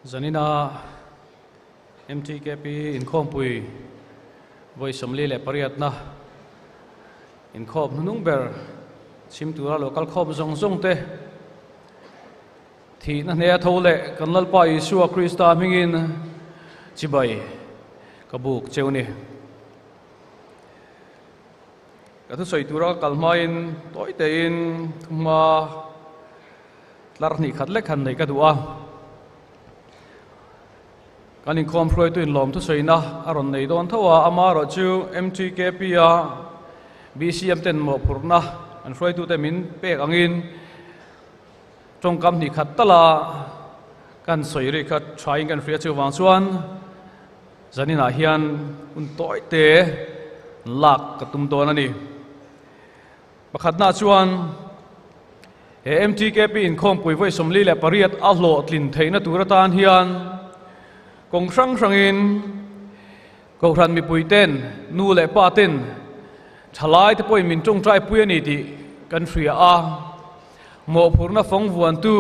Zanina MTKP inkhawmpui vawi 48na inkhawm hnunung ber chhim tura lo kal khawm zawng zawng te thihna hneh a tho leh kan Lalpa Isua Krista hmingin chibai ka buk cheu ni. Ka thusawi tura ka kal hmain tawi tein thuma tlar hnih khat lek han neih ka duh a. Kan inkhawm hruaitu inlawm thusawina a rawn nei dawn tho a, amaherawh chu MTKP a BCM ten mawhphurhna an hruaitute min pek angin tawngkam hnih khat tala kan sawi ri kha thain kan hria chuvang chuan zaninah hian hun tawi te lak ka tum dawn a ni. Pakhatna chuan he MTKP inkhawmpui vawi 48 a hlawhtlin theihna tur atan hian kawng hrang hrangin Kohhran mipuiten, nu leh pa ten thalai te pawhin min tawngtai pui a ni tih kan hria a. Mawhphurhna fawng vuantu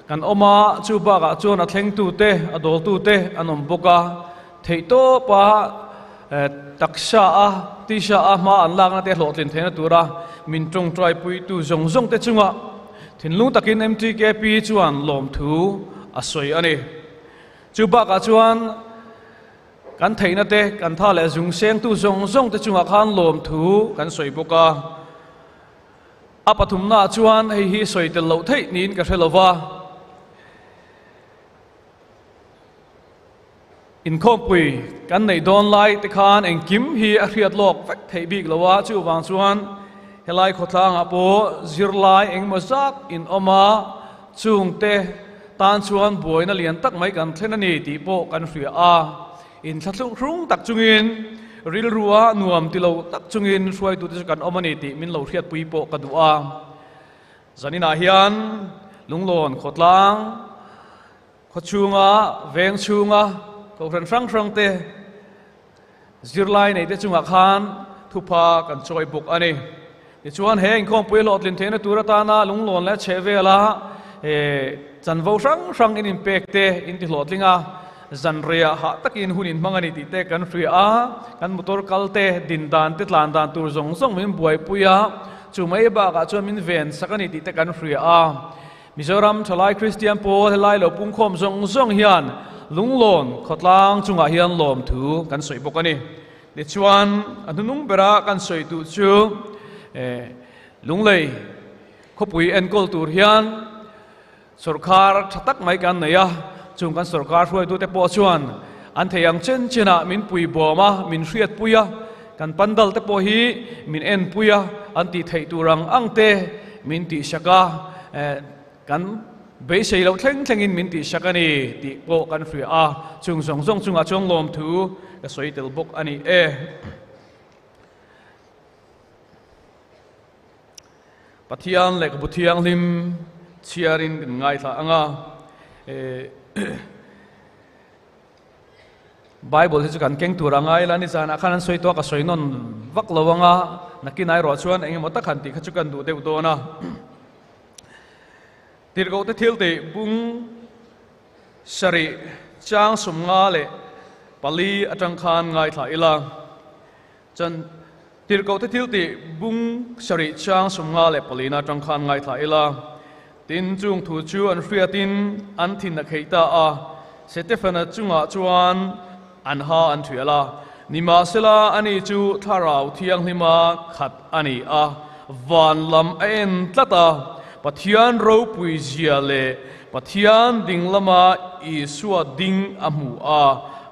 kan awm a, chu bakah chuan a thlengtu te, a dawltu te an awm bawk a. Theihtawpa taksa a, tisa a hma an lakna te hlawhtlin theihna tura min tawngtai puitu zawng zawng te chungah thinlung takin MTKP chuan lawmthu a sawi a ni. Chu bakah chuan kan theihna te, kan tha leh zung sengtu zawng zawng te chungah khan lawmthu kan sawi bawk a. A pathumnaah chuan hei hi sawi tel loh theih niin ka hre lo va. Inkhawmpui kan neih dawn lai te khan engkim hi a hriat lawk vek theih bik lo a, chuvang chuan helai khawtlangah pawh zirlai engemaw zat in awm a, chungte tan chuan buaina lian tak mai kan thlen a ni tih pawh kan hria a. Inthlahrung tak chungin rilrua nuam ti lo tak chungin hruaitute chu kan awm a ni tih min lo hriatpui pawh ka duh a. Zaninah hian Lunglawn khawtlang Khaw chhunga, veng chhunga kohhran hrang hrang te zirlai nei te chungah khan thupha kan chawi bawk a ni. Tichuan he inkhawmpui hlawhtlin theihna tur atana lunglawn leh chheh vela chanvo hrang hrang in inpek te in ti hlawhtling a, zanriah hah takin hun in hmang a ni tih te kan hria a, kan motor kal te, din dan te, tlan dan tur zawng zawng min buaipui a, chu mai bakah chuan min ven sak a ni tih te kan hria a. Mizoram Thalai Kristian pawl helai lo pungkhawm zawng zawng hian lunglawn khawtlang chungah hian lawmthu kan sawi bawk a ni. Tichuan a hnunung bera kan sawi duh chu Lunglei khawpui enkawl tur hian sawrkar tha tak mai kan nei a, chung kan sawrkar hruaitute pawh chuan an thei ang chen chenah min pui bawm a, min hriatpui a, kan pandal te pawh hi min enpui a, an tih theih tur ang ang te min tihsak a, kan beisei loh thleng thlengin min tihsak a ni tih pawh kan hria a, chung zawng zawng chungah chuan lawmthu ka sawi tel bawk a ni e. Pathian lehkhabu thianghlim chhiarin kan ngaithla ang a, Bible hi chu kan keng tur a ngai la, nizanah khan an sawi tawh a, ka sawi nawn vak lo ang a, nakinai ruah chuan eng emaw tak han tih kha chu kan duh deuh dawn a. Tirhkoh te thil tih bung sarih chang 54 atang khan ngaithla ila. Chuan Tirhkoh te thil tih bung sarih chang 54 na atang khan ngaithla ila. Tin, chung thu chu an hriatin an thin a kheih ta a, Setefana chungah chuan an ha an thial a. Nimahsela, ani chu Thlarau Thianghlima khat a ni a, van lam a en tlat a, Pathian ropui zia leh Pathian ding lama Isua ding a hmu a,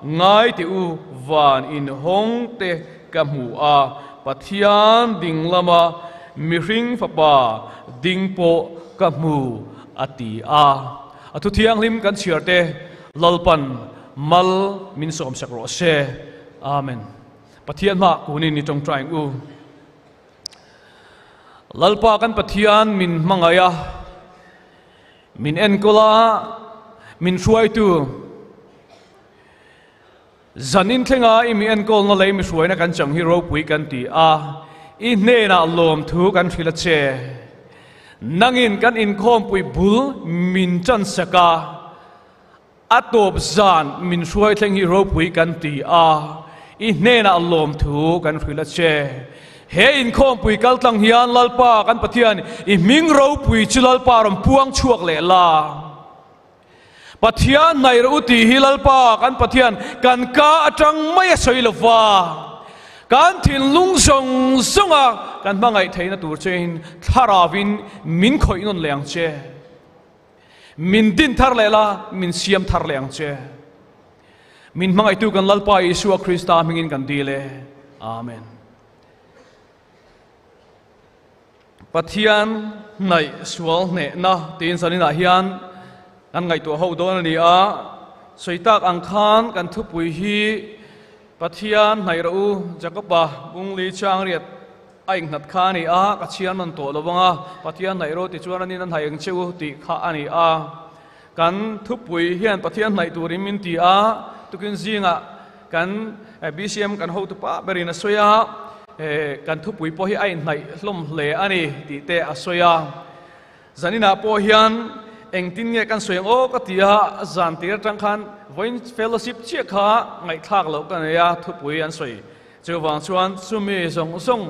Ngai teh u, van inhawng te ka hmu a, Pathian ding lama mihring fapa ding pawh ka hmu, a ti a. A thu thianghlim kan chhiar te Lalpan mal min sawmsak rawh se. Amen. Pathian hmah kunin i tawngtai ang u. Lalpa kan Pathian min hmangaih a, min enkawl a, min hruaitu, Zanin thlenga i mi enkawlna lei mi hruaina kan chang hi ropui kan ti a, i hnenah lawmthu kan hrilh a che. Nangin kan inkhawmpui bul min chansak a, A tawp zan min hruai thleng hi ropui kan ti a, i hnenah lawmthu kan hrilh a che. He inkhawmpui kaltlang hian Lalpa kan Pathian i hming ropui chu Lalpa rawn puang chhuak leh la. Pathian hnaih rawh u tih hi Lalpa kan Pathian kan ka atang mai a sawi lo va, kan thinlung zawng zawnga kan hmangaih theihna tur chein Thlarauvin min khawih nawn leh ang che. Min din thar leh la, min siam thar leh ang che. Min hmangaihtu kan Lalpa Isua Krista hmingin kan dil e. Amen. Pathian hnaih sual hnehna tiin zaninah hian kan ngaihtuah ho dawn a ni a. Sawi tak ang khan kan thupui hi Pathian hnaih rawh u, Jakoba Bungli Changriat a innghat kha a ni a, ka chhiar nawn tawh lo vang a, Pathian hnaih rawh tichuan anin a hnaih ang che u tih kha a ni a. Kan thupui hian Pathian hnaih turin min ti a, tukin zingah kan BCM kan hotupa berin a sawi a, kan thupui pawh hi a inhnaih hlawm hle a ni tih te a sawi a. Zaninah pawh hian engtin nge kan sawi ang aw ka ti a, zan tir atang khan vawiin fellowship chiah kha ngaihthlak loh ka nei a, thupui an sawi. Chuvang chuan chumi zawng zawng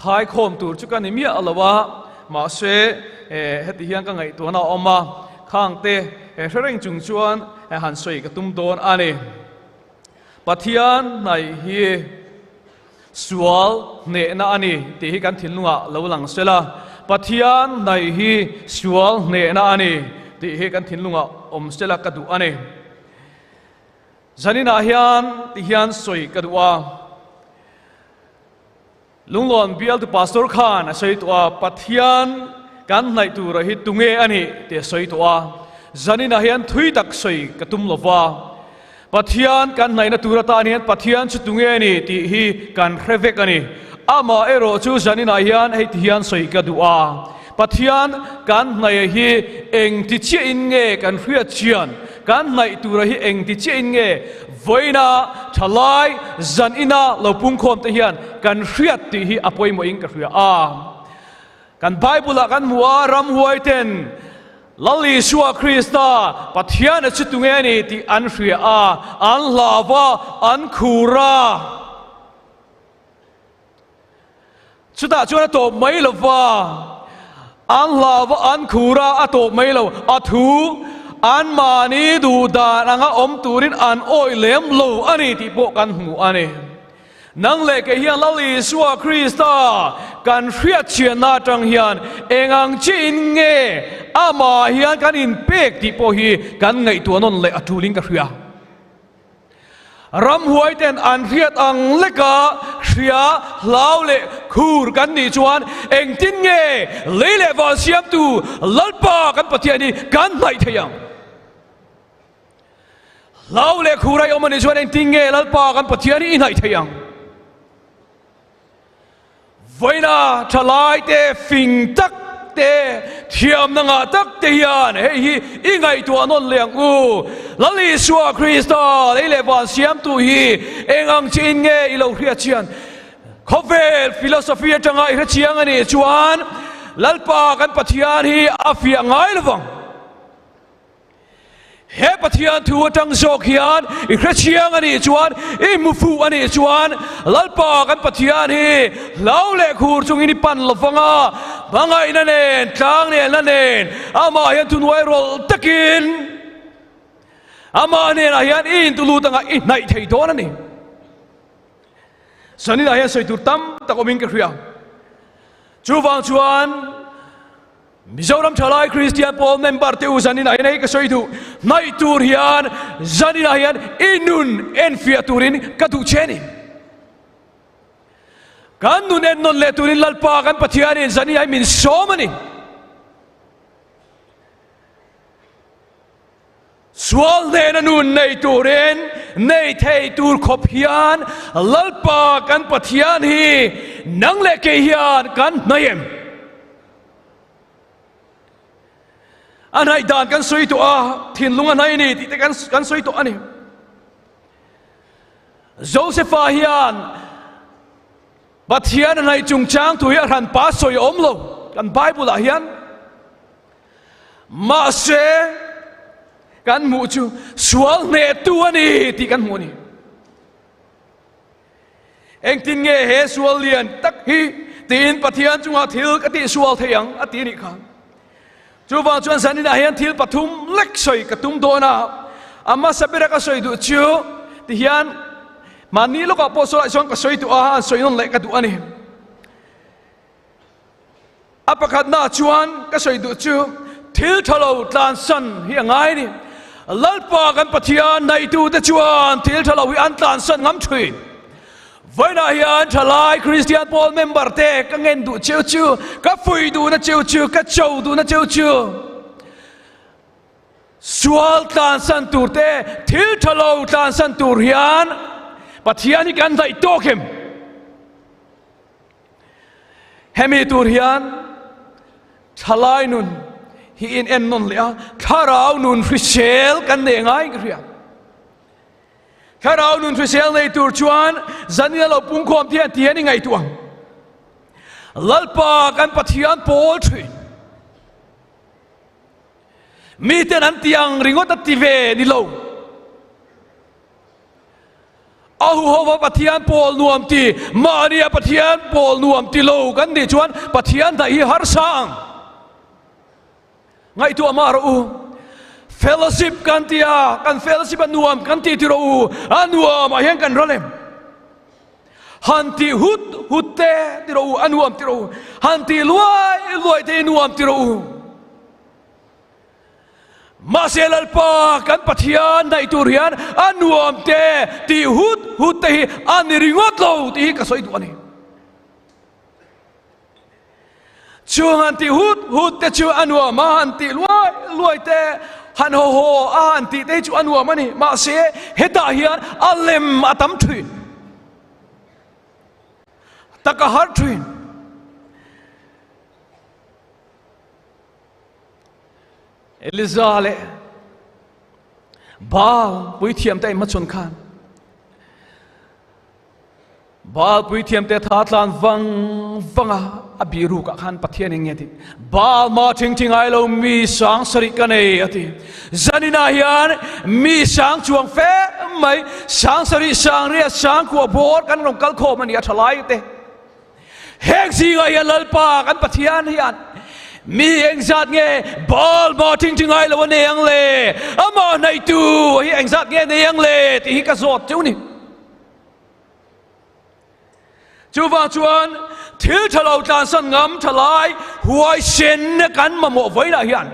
khaikhawm tur chu ka ni miah lo a, mahse heti hian ka ngaihtuahna a awm a, khangte hre reng chung chuan han sawi ka tum dawn a ni. Pathian hnaih hi sual hnehna a ni tih hi kan thinlungah lo lang sela, Pathian hnaih hi sual hnehna a ni tih hi kan thinlungah awm sela ka duh a ni. Zaninah hian ti hian sawi ka duh a. Lunglawn bialtu pastor khan a sawi tawh a, Pathian kan hnaih tura hi tunge a nih tih a sawi tawh a, zaninah hian thui tak sawi ka tum lo va. Pathian kan hnaihna tur atan hian Pathian chu tunge a nih tih hi kan hre vek a ni. Amah erawh chu zaninah hian hei ti hian sawi ka duh a, Pathian kan hnaih hi engti chiahin nge kan hriat chian? Kan hnaih tura hi engti chiahin nge vawiina thalai zan ina lo pungkhawm te hian kan hriat tih hi a pawimawhin ka hria a. Kan Bible ah kan hmu a, ramhuai ten Lal Isua Krista Pathian a chu tunge a ni tih an hria a, an hlau a, an khur a. Chutah chuan a tawp mai lo va, an hlau va, an khur a, a tawp mai lo. A thu anmahni duh dan anga awm turin an awih lem lo a ni tih pawh kan hmu a ni. Nang leh kei hian Lal Isua Krista kan hriatchhianna atang hian eng ang chiin nge amah hian kan inpek tih pawh hi kan ngaihtuah nawn leh a tulin ka hria. Ramhuaiten an hriat ang leka hria, hlau leh khur kan nih chuan engtin nge lei leh van siamtu Lalpa kan Pathian hi kan hnaih thei ang? Hlau leh khur a i awm a nih chuan engtin nge Lalpa kan Pathian hi i hnaih thei ang? Vawiina thalaite fing tak te, thiamna ngah tak te hian hei hi i ngaihtuah nawn leh ang u. Lal Isua Krista lei leh van siamtu hi eng ang chiin nge i lo hriat chian? Khawvel philosophy atanga i hre chiang a nih chuan Lalpa kan Pathian hi a fiah ngai lovang. He Pathian thu atang zawk hian i hre chiang a nih chuan, i hmu fuh a nih chuan, Lalpa kan Pathian hi hlau leh khur chungin i pan lo vang a, hmangaihna nen, tlang nelna nen, amah hian thuhnuai rawlh takin amah hnenah hian i intulut anga i hnaih thei dawn a ni. Zaninah hian sawi tur tam tak awmin ka hria. Chuvang chuan Mizoram Thalai Kristian Pawl member te u zaninah hian hei ka sawi duh, hnaih tur hian zaninah hian i nun enfiah turin ka duh che a ni. Kan nun ennawn leh turin Lalpa kan Pathianin zaninah hian min sawm a ni. Sual hnena nun nei turin nei thei tur khawp hian Lalpa kan Pathian hi nang leh kei hian kan hnaih em? A hnaih dan kan sawi tawh a, thinlung a hnaih a ni tih te kan sawi tawh a ni. Josefa hian Pathian a hnaih chungchang thu hi a hran pa sawi a awm lo kan Bible ah hian. Mahse. Kan hmuh chu sual hnehtu a ni tih kan hmuh a ni. Engtin nge he sual lian tak hi tiin Pathian chungah thil ka tihsual thei ang a ti a nih kha. Chuvang chuan zaninah hian thil pathum lek sawi ka tum dawn a, a hmasa bera ka sawi duh chu tihian mahni lawkah pawh saw lai chuan ka sawi duh a, an sawi nawn leh ka duh a ni. A pakhatnaah chuan ka sawi duh chu thil tha lo tlansan hi a ngai a ni. Lalpa kan Pathian neihtute chuan thil tha lo hi an tlansan ngam thin. Vawiinah hian thalai Kristian pawl member te ka ngen duh cheu chu, ka fuih duhna cheu chu, ka cho duhna cheu chu sual tlansan tur te, thil tha lo tlansan tur hian Pathian hi kan daih tawk em? Hemi tur hian thalai nun hi in en nawn leh a, thlarau nun hrisel kan nei ngai ka hria. Thlarau nun hrisel nei tur chuan zanin a lo pungkhawm te hian ti hian i ngaihtuah ang. Lalpa kan Pathian pawl thin. Miten an ti ang ringawt a ti ve ni lo. A huhova Pathian pawl nuam ti, mahnia Pathian pawl nuam ti lo kan nih chuan Pathian daih hi harsa ang. Ngaihtuah mah rawh u. Fellowship kan ti a, kan fellowship a nuam kan ti ti rawh u, a nuam ah hian kan ral em? Han ti hut hut te ti rawh u, a nuam ti rawh u. Han ti luai luai te hi nuam ti rawh u. Mahse Lalpa kan Pathian hnaih tur hian a nuam te tih hut hut te hi a ni ringawt lo tih hi ka sawi duh a ni. Chung han tih hut hut te chu a nuam a, han tih luai luai te, han haw haw a han tih te hi chu a nuam a ni. Mahse hetah hian a lem a tam thin. Tak a har thin. Eliza leh Baal puithiamte a inhmachhawn khan Baal puithiamte tha tlan vang vang a, a bihrukah khan Pathian eng nge a ti? Baal ma thing thi ngai lo mi sang sarih ka nei a ti. Zaninah hian mi sang chuang fe mai, sang sarih sang riat sang kua bawr kan rawn kal khawm a ni a tha lai te. Heng zingah hian Lalpa kan Pathian hian mi engzat nge Baal ma ṭingṭi ngai lo a nei ang le, amah hnaihtu hi engzat nge nei ang le tih hi ka zawt cheu ni. Chuvang chuan thil ṭha lo tlansan ngam ṭha lai huaisen kan mamawh vawilah hian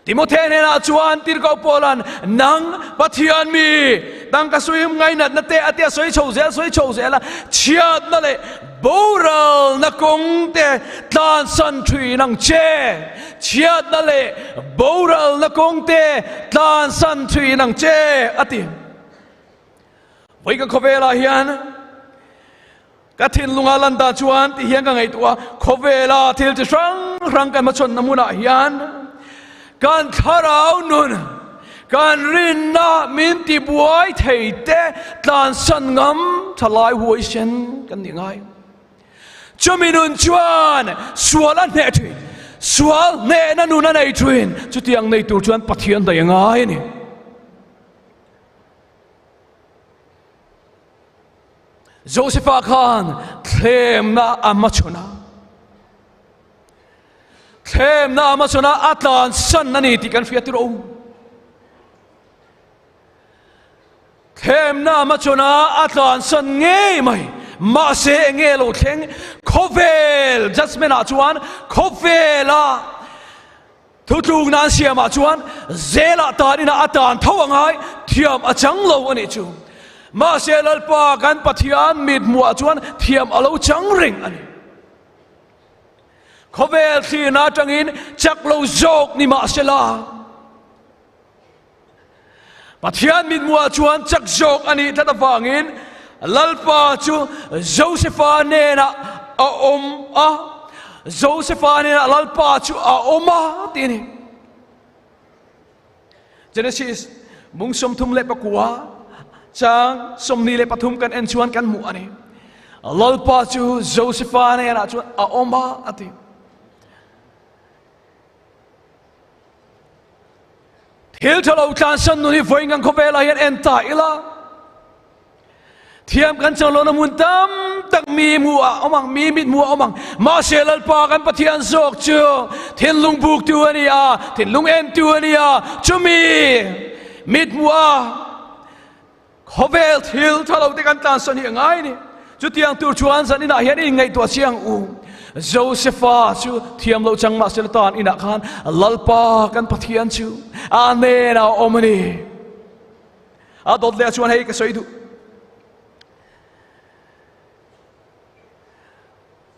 Timothe hnenah chuan Tirhkoh Paula'n, Nang, Pathian mi, tangka suihim ngainatna te a tia sawi chho zel sawi chho zel a, chhiatna leh boralna kawng te tlansan thin ang che. Chhiatna leh boralna kawng te tlansan thin ang che, a ti. Vawi ka khawvelah hian Ka thinlunga lan dan chuan ti hian ka ngaihtuah a, khawvela thil chi hrang hrang kan hmachhawnna hmunah hian kan thlarau nun, kan rinna min tibuai thei te tlansan ngam thalai huaisen kan nih ngai. Chumi nun chuan sual a hneh thin, sual hnehna nun a nei thin, chutiang nei tur chuan Pathian daih a ngai a ni. Josefa khan thlemna a hmachhawn a, thlemna a hmachhawn a, a tlansan a ni tih kan hria tirh u. Thlemna a hmachhawn a, a tlansan ngei mai. Mahse enge lo thleng khawvel judgment ah chuan khawvela Thutlukna an siamah chuan zelah tan inah a tan tho a ngai, thiam a chang lo a nih chu. Mahse Lalpa kan Pathian mithmuhah chuan thiam a lo chang reng a ni. Khawvel thlirna atangin chak lo zawk ni mahsela, Pathian mithmuhah chuan chak zawk a nih tlat avangin Lalpa chu Josefa hnenah a awm a, Josefa hnenah Lalpa chu a awm a tih a ni. Genesis bung 34 chang 23 kan en chuan kan hmuh a ni. Lalpa chu Josefa hnenah chuan a awm a a ti. Thil tha lo tlansan nun hi vawiin kan khawvelah hian en ta ila. Thiam kan chang lohna hmun tam tak mi hmuh ah awm ang, mi mit hmuh ah awm ang. Mahse Lalpa kan Pathian zawk chu thinlung buktu a ni a, thinlung entu a ni a, chumi mit hmuh a khawvel thil tha lo te kan tlansan hi a ngai a ni. Chutiang tur chuan zan inah hian i inngaihtuah chiang u. Josefa chu thiam loh chang mahse la tan inah khan Lalpa kan Pathian chu a hnenah a awm a ni. A dawt leh chuan hei ka sawi duh.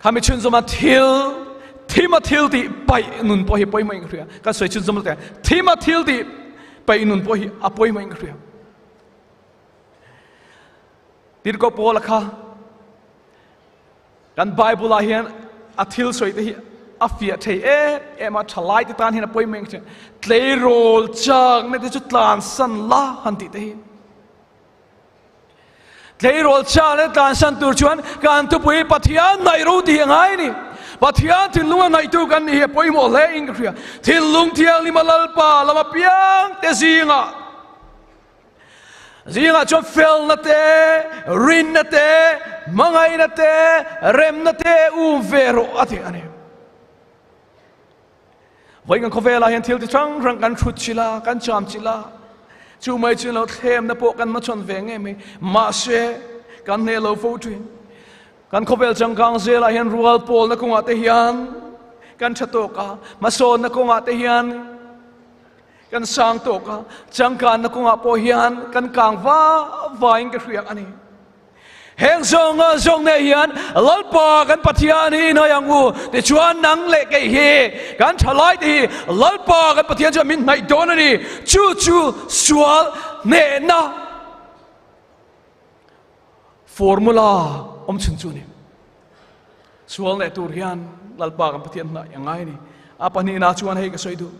Khami chhunzawma thil thima thil tih paih nun pawh hi pawimawh in ka hria. Kan sawi chhunzawm leh thima thil tih paih nun pawh hi a pawimawh in ka hria. Tirhkoh Paula kha Kan Bible ah hian a thil sawi te hi a fiah thei em em a, thalai te tan hian a pawimawh eng tleirawl chakna te chu tlansan la han tih te hi. Tleirawl chakna te tlansan tur chuan kan thupui Pathian ngaih ro tih hi a ngai a ni. Pathian thinlung a ngaihtu kan nih hi a pawimawh hle in ka hria. Thinlung thianghlim a Lalpa lama piang te zingah Zingah chuan felna te, rinna te, hmangaihna te, remna te um ve rawh a ti a ni. Vawi kan khawvelah hian thil ti hrang hrang kan hrut chilh a, kan cham chilh a, chu mai chu lo thlemna pawh kan hmachhawn ve ngei mai. Mahse, kan hneh lo fo thin. Kan khawvel changkang zelah hian rual pawlna kawngah te hian kan tha tawk a, hmasawnna kawngah te hian Kan sang tawk a, changkanna kawngah pawh hian kan kang va vain ka hriak a ni. Heng zawnga zawng nei hian Lalpa kan Pathian hi inhai ang u, tichuan nang leh kei hi kan thalai te hi Lalpa kan Pathian chuan min hnaih dawn a ni. Chu chu sual hnehna formula awm chhun chu a ni. Sual neh tur hian Lalpa kan Pathian hnaih a ngai a ni. A pahnihna chuan hei ka sawi duh.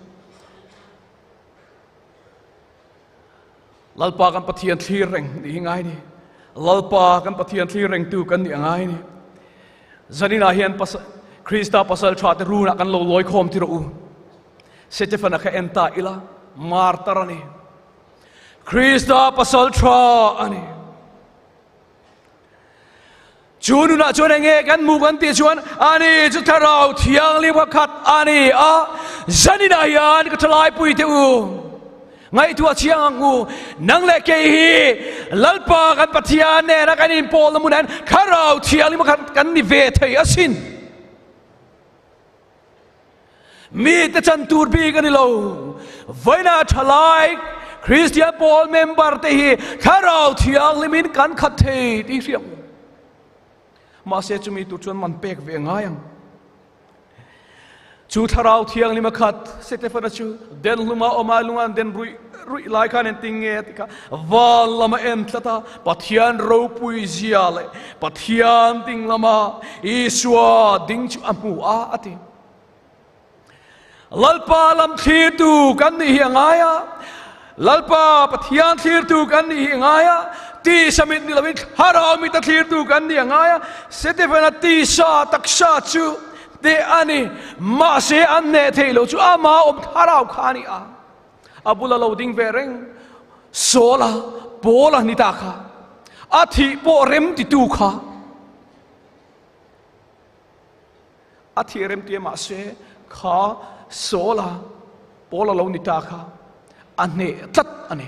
Lalpa kan Pathian thlir reng nih hi ngai ni. Lalpa kan Pathian thlir rengtu kan nih a ngai ni. Zaninah hian Krista pasal tha te runah kan lo lawi khawm ti rawh u. Setefana kha en ta ila, martar a ni. Krista pasal tha a ni. Chu nunah chuan enge kan hmuh kan tih chuan ani chu Thlarau Thianghlim ka khat a ni a, zaninah hian ka thalaipui teh u, ngaihtuah chiang ang u, nang leh kei hi Lalpa kan Pathian nena kan inpawlna hmunah hian Thlarau Thianghlim ka khat kan ni ve thei asin. Mite chan tur bik a ni lo. Vawiinah thalai Kristian pawl member te hi Thlarau Thianghlimin kan khat thei tih hriat ang. Mahse chumi tur chuan man pek ve ngai ang. Chu Thlarau Thianghlim a khat Setefana chu den hluma awm a lunga an den ruih ruih lai khan engtin nge a ti kha van lama en tlat a Pathian ropui zia leh Pathian ding lama Isua ding chu a hmu a a ti. Lalpa lam thlirtu kan nih hi a ngai a, Lalpa Pathian thlirtu kan nih hi a ngai a, tisa mit ni lovin thlarau mita thlirtu kan nih a ngai a, Stephen-a tisa taksa chu hneh a ni, mahse an hneh theih lo chu ama awm thlarau kha a ni a, a bula lo ding ve reng Saul-a, Paul-a ni ta kha, a thih pawh rem titu kha. A thih rem tia mahse kha Saul-a, Paul-a lo ni ta kha a hneh tlat a ni.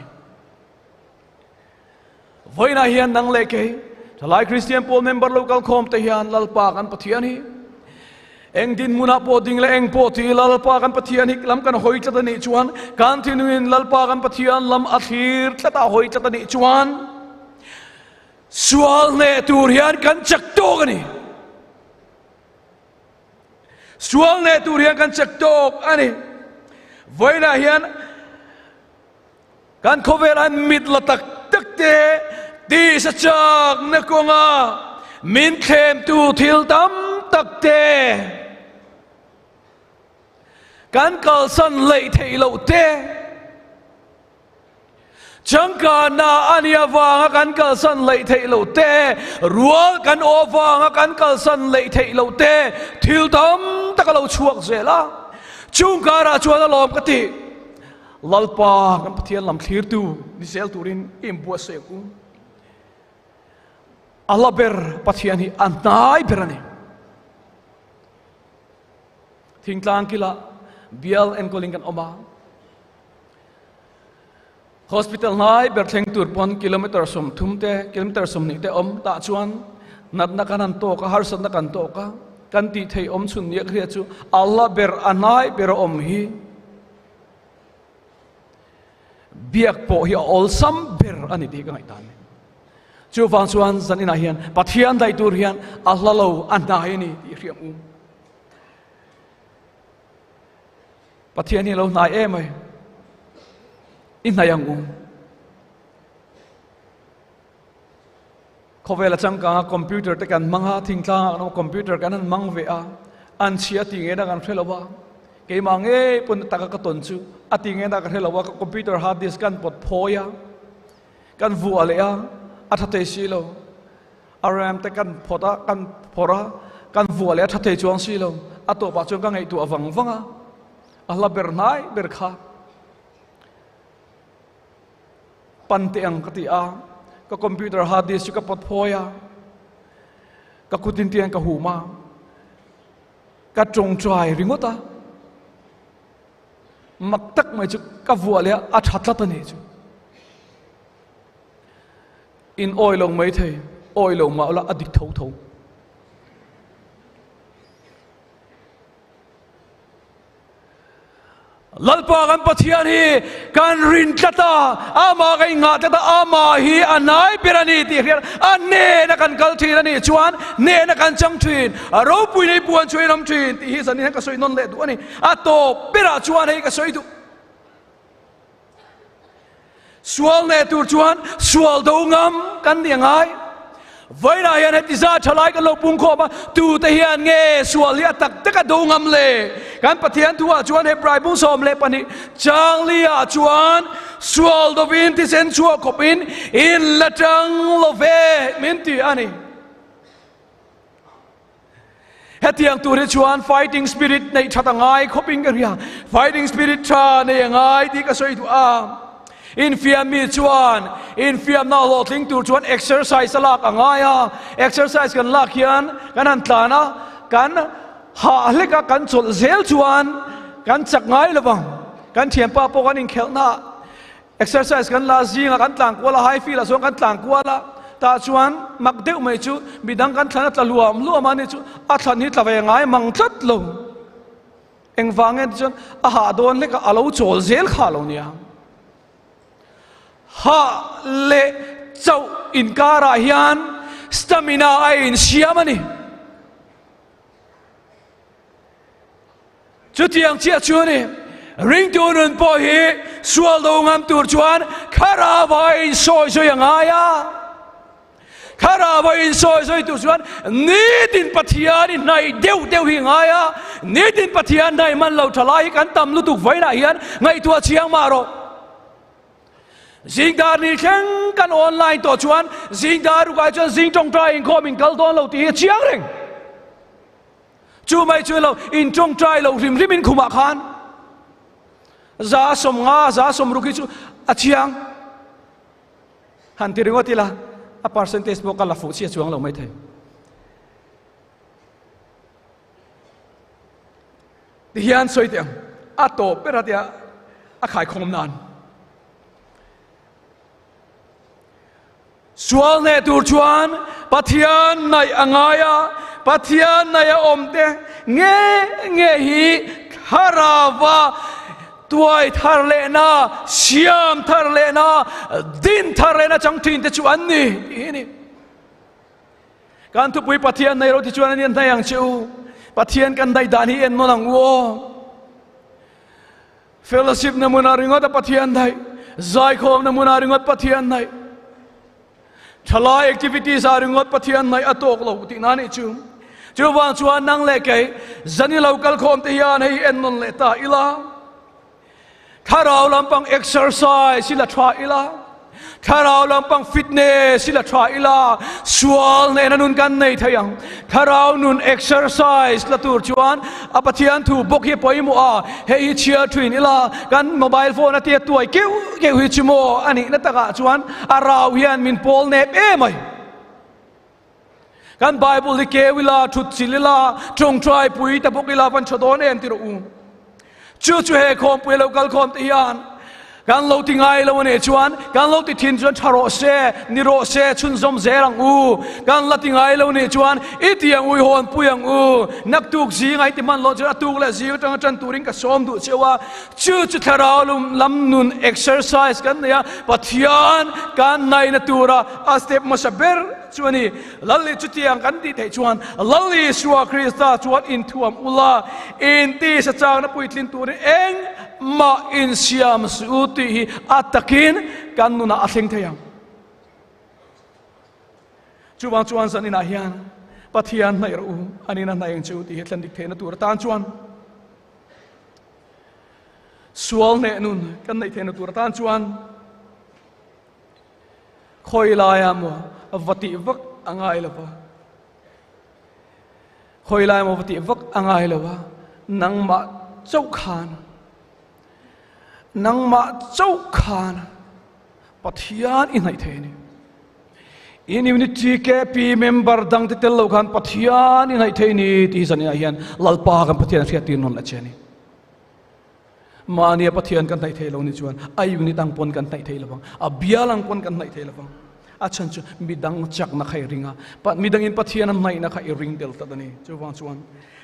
Vawiinah hian nang leh kei, Thalai Kristian Pawl member lo kal khawm te hian Lalpa kan Pathian hi eng dinhmunah pawh ding leh eng pawh ti Lalpa kan Pathian hi lam kan hawi tlat a nih chuan kan thinungin Lalpa kan Pathian lam a thlir tlat a hawi tlat a nih chuan Sual hneh tur hian kan chak tawk a ni. Sual hneh tur hian kan chak tawk a ni. Vawiinah hian kan khawvel an mit la tak tak te tisa chakna kawnga min thlemtu thil tam tak te kan kalsan leih theih loh te Changkanna a nih avanga kan kalsan leih theih loh te, rual kan aw avanga kan kalsan leih theih loh te, thil tam tak a lo chhuak zel a. Chung karah chuan a lawm ka ti. Lalpa kan Pathian lam thlirtu ni zel turin i inbuatsaih ang u. A la ber Pathian hi a hnai ber a ni. Thingtlang kila bial enkawlin kan awm a. Hospital hnai ber thleng tur pawn kilometer 30 te, kilometer 20 te awm tah chuan natna kan han tawk a, harsatna kan tawk a, kan tih theih awm chhun nia ka hriat chu a la ber a hnai ber a awm hi biak pawh hi a awlsam ber a ni tih ka ngaihdan a ni. Chuvang chuan zan inah hian Pathian daih tur hian a hla lo a hnai a ni tih hriam u. Pathian hi lo hnai em ai. I hnai ang u. Khawvel a changkang a computer te kan hmang a, thingtlang ah kan awm a computer kan han hmang ve a, an chhia ti nge na kan hre lo a, keimah ngei pawn taka ka tawn chu a ti nge na ka hre lo a, ka computer hard disk kan pawt phawi a, kan vuah leh a, a tha thei si lo. A ram te kan phawt a, kan phawrh a, kan vuah leh a tha thei chuang si lo. A tawpah chuan ka ngaihtuah vang vang a, a hla ber hnai ber kha pan teh ang ka ti a, ka computer hard disk chu ka pawt phawi a, ka kutin tiang ka hum a, ka tawngtai ringawt a, mak tak mai chu ka vuah leh a, a tha tlat a ni chu. In awi lo mai thei, awi lo mah ula a dik tho tho. Lalpa kan Pathian hi kan rin tlat a, amah kan inngah tlat a, amah hi a nai ber a ni tih hriat a hnena kan kal thin a nih chuan hnena kan chang thin, a ropui nei puan chu a inawm thin tih hi zanin hian ka sawi nawn leh duh a ni. A tawp berah chuan hei ka sawi duh. Sual neh tur chuan sual do ngam kan ni angai. Vawiinah hian heti zat tha lai kan lo pung khawm a, tute hian nge sual hi a tak tak a do ngam le? Kan Pathian thu ah chuan Hebrai bung 12 changli ah chuan sual dovin thisen chhuah khawpin in la tang lo ve min ti a ni. Hetiang tur hi chuan fighting spirit neih that a ngai khawp in ka hria. Fighting spirit tha nei a ngai tih ka sawi duh a. Infiam mi chuan infiamna hlawhtling tur chuan exercise a lak a ngai a. Exercise kan lak hian kan han tlan a, kan hah hlek a, kan chawlh zel chuan kan chak ngai lo vang. Kan thianpa pawh kan inkhelhna ah Exercise kan la zingah kan tlang kual a, high field ah chuan kan tlang kual a, tah chuan mak deuh mai chu midang kan thlan a tla luam luam a ni chu a thlan hi tla ve ngai mang tlat lo. Engvang nge chuan a hah dawn hlek a, a lo chawl zel kha lo nia. Hah leh chauh inkarah hian stamina a insiam a ni. Chutiang chiah chu a ni. Ringtu nun pawh hi sual do ngam tur chuan Thlarau a insawi zui a ngai a. Thlarau a insawi zui tur chuan nitin Pathian i hnaih deuh deuh hi a ngai a. Nitin Pathian hnaih hman lo tha lai hi kan tam lutuk vawiinah hian ngaihtuah chiang mah rawh. Zingdar ni thleng kan online tawh chuan zingdar rukah chuan zing tawngtai inkhawm in kal dawn lo tih hi a chiang reng. Chu mai chu lo in tawngtai lo hrim hrim in khumah khan 50, 60 hi chu a chiang. Han ti ringawt ila a percentage pawh ka la fuh chhia chuang lo mai thei. Ti hian sawi teh ang, a tawp ber a tia a khaikhawm nan. Sual hneh tur chuan Pathian naih a ngai a, Pathian naih a awm te nge nge hi thlarauva tuai thar lehna, siam thar lehna, din thar lehna chang thin te chu an ni tih hi a ni. Kan thupui Pathian nei ro ti chuan an hnaih ang che u. Pathian kan daih dan hi en nawn ang u aw. Fellowship na hmunah ringawt a Pathian daih, zaikhawm na hmunah ringawt Pathian daih, thalai activities ah ringawt Pathian daih a tawk lo tih na nih chu. Chuvang chuan nang leh kei zan i lo kal khawm te hian hei en nawn leh ta ila, thlarau lampang exercise hi la tha ila, Thlarau lampang fitness hi la tha ila, sual nena nun kan nei thei ang. Thlarau nun exercise la tur chuan a Pathian thu bawk hi a pawimawh a, hei hi chhiar thin ila, kan mobile phone a tia tuai keuh keuh hi chu maw a nihna takah chuan a rau hian min pawl nep em ai. Kan Bible hi keu ila, thut chilh ila, tawngtai pui ta bawk ila van tha dawn em ti rawh u. Chu chu he khawmpui lo kal khawm te hian kan lo ti ngai lo a nih chuan kan lo ti thin chuan tha rawh se, ni rawh se, chhunzawm zel ang u. Kan la ti ngai lo nih chuan i ti ang u, i hawnpui ang u. Naktuk zing a i ti hman loh chuan a tuk leh zing atanga tan turin ka sawm duh cheu a. Chu chu thlarau lam nun exercise kan nei a, Pathian kan naina tura a step hmasa ber chu a ni. Lali chutiang kan tih theih chuan Lal Isua Krista chuan inthuam ula, intisa chakna puitlin turin engmah insiam suh u tih hi a takin kan nunah a thleng thei ang. Chuvang chuan zan inah hian Pathian hnaih rawh u, a nihna hnaih ang che u tih hi thlen dik theihna tur atan chuan Sual hneh nun kan neih theihna tur atan chuan khawi laia maw va tih vak a ngai lo va, khawi laia maw va tih vak a ngai lo va, nangmah chauh khan, nangmah chauh khan Pathian i hnaih thei a ni. In unit TKP member dang te tel lo khan Pathian i hnaih thei ni tih hi zaninah hian Lalpa kan Pathian a hriat tir nawn leh che a ni. Mahnia Pathian kan hnaih thei lo ni chuan a unit ang pawn kan hnaih thei lo vang, a bial ang pawn kan hnaih thei lo vang. A chhan chu midang chakna kha i ring a, midangin Pathian a hnaihna kha i ring tel tlat a ni. Chuvang chuan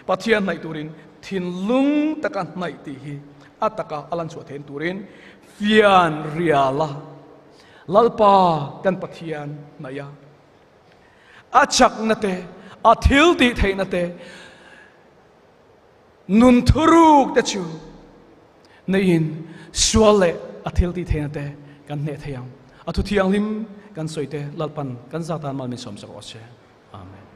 Pathian hnaih turin thinlung taka hnaih tih hi a taka a lan chhuah theihna turin Fian riala Lalpa kan Pathian hnaih a, a chakna te, a thil tih theihna te, nun thuruk te chu neihin sual leh a thil tih theihna te kan hneh thei ang. A thu thianghlim kan sawi te Lalpan kan zatan mal min sawmsak rawh se. Amen.